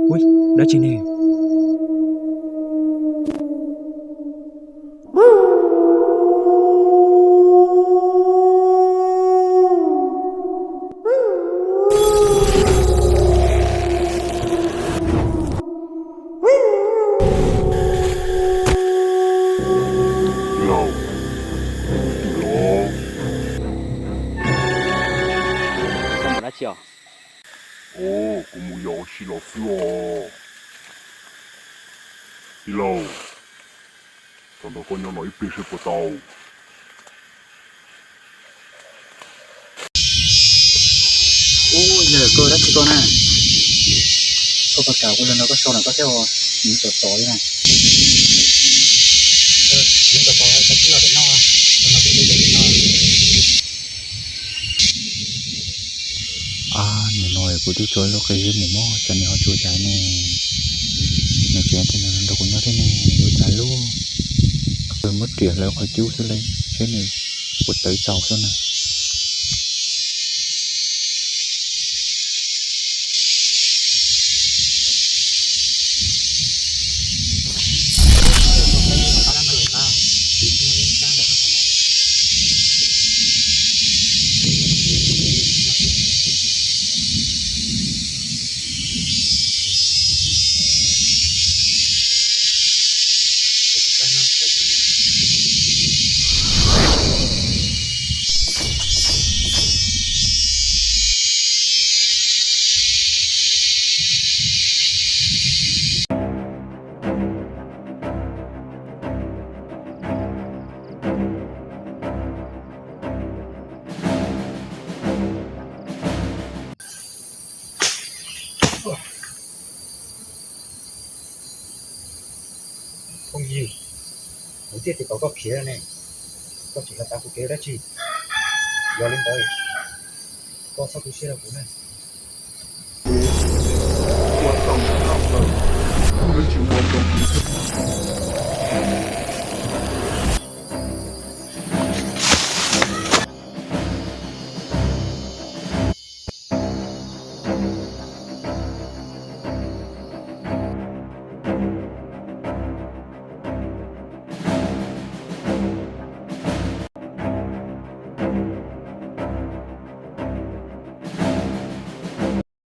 Ub, dab tsi ne? Tij laug, koj mus dab tsi os? Os, kuv mus yos ua si los xwb os. Tij laug, thaum ntawd koj nyob no ib pliag seb puas tau. Ub, yog koj dab tsi koj na? Koj puas kam kuv los nrog koj so ntawm koj thiab os? Nws txom txom li na. Nws txom txom, koj los pem no, los no kuv nrog koj pem no. Ab, nim no kuv twb tso lub qe zib mus mob, cas nws ho tsis ua cas ne? Nws tseem tias nws nrog kuv nyob thiab ne, ua cas lub qe muab riam hlawv qhov cub xwb li, seb nws puas tawv txaus xwb na. Phooj ywg, kuv thiaj tias kom koj khiav ne, koj tseem los tav kuv kev dab tsi? Yog li ntawd, koj txhob tu siab rau kuv na.